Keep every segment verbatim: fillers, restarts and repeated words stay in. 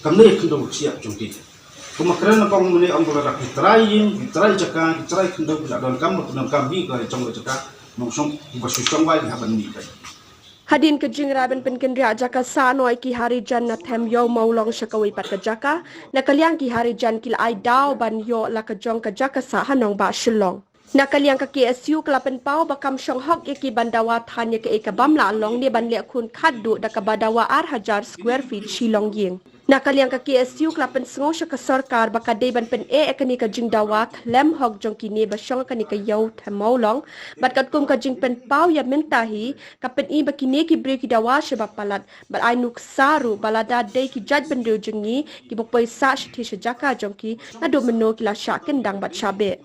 Kam dei khyndew siap jong ki. Kumba kren na kong mynne ong ba lada ki trai ïing, ki trai jaka, ki trai khyndew, ki la donkam, ba ki donkam hi ka jong ka jaka, nongshong, kiba shu shong wai ki hap ban mih. Hadien ka jingrai ban pynkynriah jaka sah noh ïa ki harijan na Them Ïew Mawlong sha kawei pat ka jaka, na ka liang ki harijan ki la ai daw ban ïoh la ka jong ka jaka sah ha nongbah Shillong. Na ka liang ka K S U ka la pynpaw ba kam shong hok ïa ki ban dawa than ïa kaei ka bym lah long ne ban leh khun khatduh da kaba dawa ar hajar square feet shi longïing. Na ka liang ka K S U ka la pynsngew sha ka sorkar ba ka dei ban pyneh ïa kane ka jingdawa khlem hok jong kine ba shong ha kane ka ïew Them Mawlong, bad katkum ka jingpynpaw ïa mynta hi ka pyni ba kine ki briew ki dawa sha ba palat, bad ai nuksa ruh ba lada dei ki jaitbynriew jong ngi kiba poi sah shathie sha jaka jong ki, naduh mynno ki la shah kyndang bad shah beh.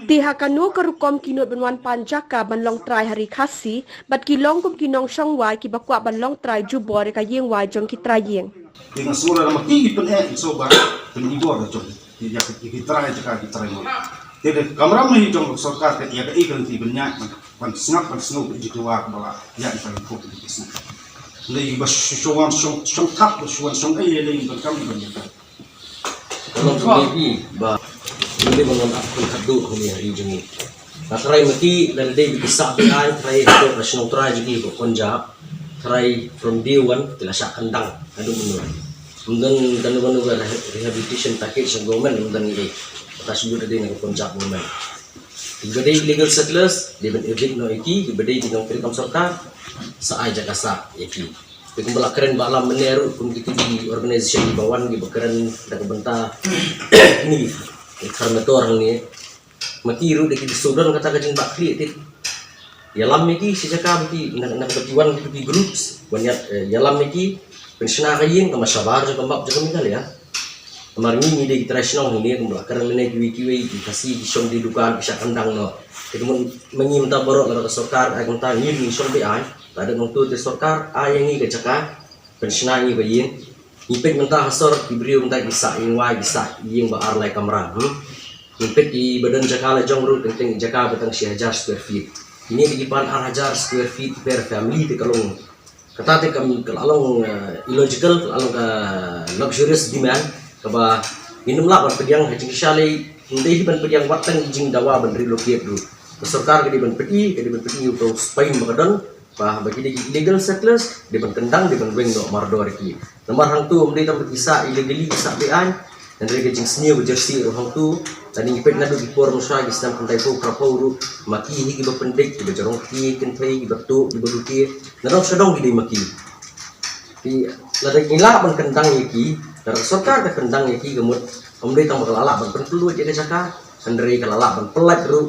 Te ha kano ka rukom ki nud ban wan pan jaka ban long trai ha Ri Khasi, bad ki long kum ki nongshong wai kiba kwah ban long trai jubor ïa ka ïing wai jong ki trai ïing. Ïa nga sngewlem ma ki ki pyneh ki sngewbha pynibor da jong ki, ïa ki, ki trai jaka, ki trai ïing. Te da kamram hi jong ka sorkar ka ïa ka i ka lynti ban ïaid ban, ban sngap ban sngew ka jingdawa kaba la ïaid ban khop ki snap. Lei ba shu wan shong, shong thap, ba shu wan shong ei lei ban kam ban ïa ka. Ka long ka maybe ba maybe ba ngan ap khun khatduh kane ha ri jong ngi. Nga trai mati lada dei ba ki sah ba ai trai haduh ka shnong trai jong ngi ka Punjab. Trai from day one ki la shah kyndang haduh mynno. Ym don kano kano ka reha-, rehabilitation package sha government ym don ngi. Ka shu dei na ka Punjab government. Kiba dei illegal settlers dei ban evict noh ïa ki, kiba dei ki nongtrei kam sorkar sa ai jaka sah ïa ki. Te kumba la kren ba la mynne ruh kum kiti ki organization kiba wan kiba kren da ka bynta ni ki khar metor hangne. Ma ki ruh da ki sudon kata ka jingbakla te. Ïalam ïa ki shi jaka ba ki na, na kaba ki wan ki groups wan ïa, eh, ïalam ïa ki pynshna ka ïing kaba shabar jong ka map jong ka Meghalaya. Namar ngi ngi dei ki trai shnong hangne kumba la kren mynne kiwei kiwei ki Khasi ki shong die dukan ki shah kyndang noh. Te kumba ma ngi mynta baroh la ka sorkar ai kumta ngi ngi shong ba ai. Lada nongtuh te sorkar ai ïa ngi ka jaka pynshna ngi ka ïing. Ngi peit mynta ha sor ki briew mynta ki sah ïing wai ki sah ïing ba ar lai kamra. Hmm? Ngi peit kiba don jaka la jong ruh teng teng jaka ba tang shi hajar square feet. Kine ki pan ar hajar square feet per family te ka long. Kata te kam ka la long, eh, illogical, ka la long ka luxurious demand kaba ngin ym lah ban pdiang ha jingshisha lei, ym dei hi ban pdiang wat tang jingdawa ban relocate ruh. Ka sorkar ka dei ban pdi, ka dei ban pdi ïa u Spain ba ka don, ba, ba ki dei ki illegal settlers, dei ban kyndang, dei ban weng noh mardor ïa ki. Namar hangto ym dei tang ba ki sah illegally ki sah be-aiñ. Hynrei ka jingsniew ka jyrsieh ruh hangto. Lada ngi peit naduh ki por mynshuwa ki snem khyndai phew phra phew ruh ma ki hi kiba pyndait, kiba jrong kti kynthei, kiba tuh, kiba duh kti. Nadong shadong ki dei ma ki. Te lada ngi lah ban kyndang ïa ki, lada ka sorkar ka kyndang ïa ki ka mut ym dei tang ba ka la lah ban pynpluid ïa ka jaka, hynrei ka la lah ban pyllait ruh,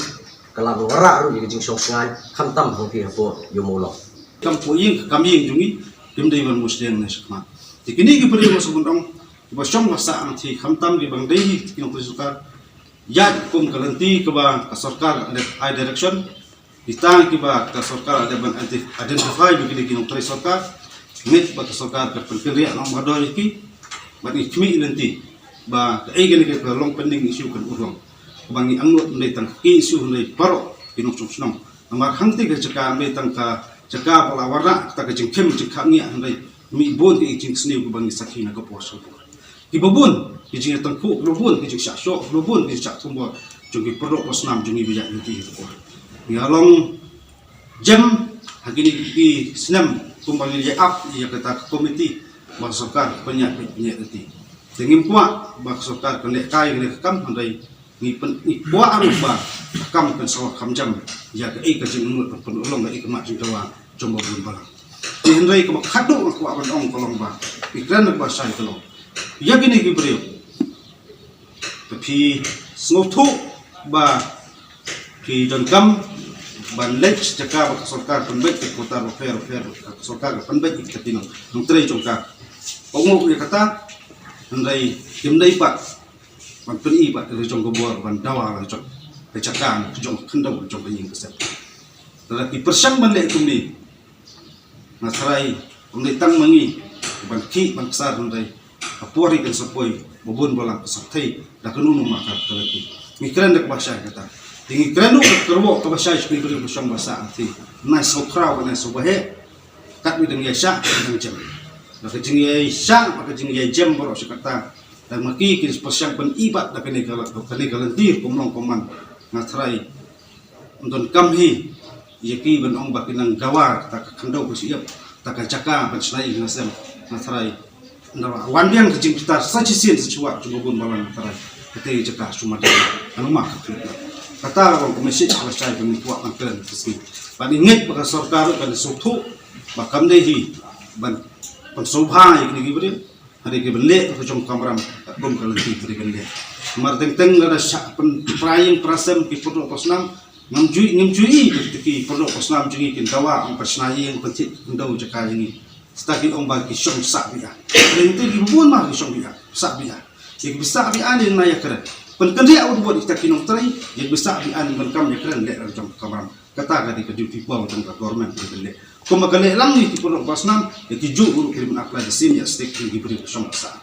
ka la ngarah ruh ïa ka jingshong shngaiñ khamtam hangtei hapoh Ïew Mawlong. Kam poi ïing kam ïing jong ngi kim dei ban mushliang ne shakmat. Te kine ki briew ma shu ban ong kiba shong ba sah hangtei khamtam kiba dei ki nongtrei sorkar. Ïa kum ka lynti kaba ka sorkar ai direction. Kita kiba ka sorkar dei ban ident-, identify ba kine ki nongtrei sorkar. Ngeit ba ka sorkar ka pynkynriah noh mardor ïa ki. Bad ngi khmih lynti ba kaei kane ka long pending issue kan urlong. Ba ngi angnud ym dei tang ka issue hynrei baroh ki nongshong shnong. Namar hangtei ka jaka ym dei tang ka jaka ba la wanrah kata ka jingkhim jingkhang ïa hynrei mih bun ki jingsniew kiba ngi sakhi na ka por sha ka por. Kiba bun ki jingïatangkhuh, kiba bun ki jingshah shoh, kiba bun ki jingshah thombor jong ki paralok ba snam jong ngi ba ïaid lynti ha ka por. Ngi la long jem ha kine ki snem kumba ngi ïa ap ïa kata ka komiti ba ka sorkar pynïaid pynïaid lynti. Te ngim kwah ba ka sorkar kan leh kai ka leh kam hynrei ngi pyn, ngi kwah ruh ba ka kam kan sa kham jam ïa kaei ka jingangnud ban pynurlong kaei ka mat jingdawa jong ba bun balang. Te hynrei kaba khatduh nga kwah ban ong ka long ba ngi kren kaba shai ka long ïa kine ki briew. Te phi sngewthuh ba phi donkam ban leit jaka ba ka sorkar pynbeit ka quota ba pher ba pher ba ka sorkar ka pynbeit ïa ka, ki nongtrei jong ka. Ong ruh ïa kata hynrei kim dei pat ban pyni pat ka la jong ka bor ban dawa la jong ka jaka, ka jong ka khyndew, ka jong ka ïing ka sem. Lada ki pyrshang ban leh kumne nga tharai ym dei tang ma ngi ban khih ban ksar hynrei ka por hi kan sa poi ba bun balang ka sa thei da kano kano ma ka lynti. Ngi kren da kaba shai kata. Te ngi kren ruh ka kyrwoh kaba shai sha ki briew ba shong ba sah hangtei. Nai saw khraw nai saw ba heh. Kat ba dang ïaishah dang jem. Da ka jingïaishah, da ka jingïajem baroh shi katta. Da ma ki ki pyrshang ban ibat da kane ka, kane ka lynti kum long kum man. Nga tharai ym don kam hi ïa ki ban ong ba ki nang dawa ta ka khyndew ka shyiap, ta ka jaka ban shna ïing shna sem. Nga tharai ynda wan biang ka jingbitar sa shisien sa shuwa jong ka bun balang, nga tharai kata ka jaka shu mada. Nang ma ka khyndew. Kata ka ong ka message ka shai ban kwah ban kren ka sngi. Ban ngeit ba ka sorkar kan sngewthuh ba kam dei hi ban pynsngewbha ïa kine ki briew. Hynrei ki ban leh ka jong kamram kum ka lynti ki ban leh. Mar teng teng lada shah pynpra ïing pra sem ki pyndoh pyndoh snam, ngam ju, ngam ju i ki pyndoh pyndoh snam jong ngi kin dawa, ong pynshna ïing, pynthik khyndew jaka jong ngi. Shisha ki ong ba ki shong sah biah. Hynrei ki bun ma ki shong biah, sah biah. Ïa ki ba sah biah ne na ïakren. Pynkynriah u bud ïa kita ki nongtrei, ïa ki ba sah biah ne ban kam ïakren leh ka jong kamram. Kata ka dei ka duty paw jong ka government ka dei leh. Kumba ka leh lang ïa ki pyndoh pyndoh snam, ïa ki juh ruh ki ban apply the same ïa stick ïa ki briew shong sah.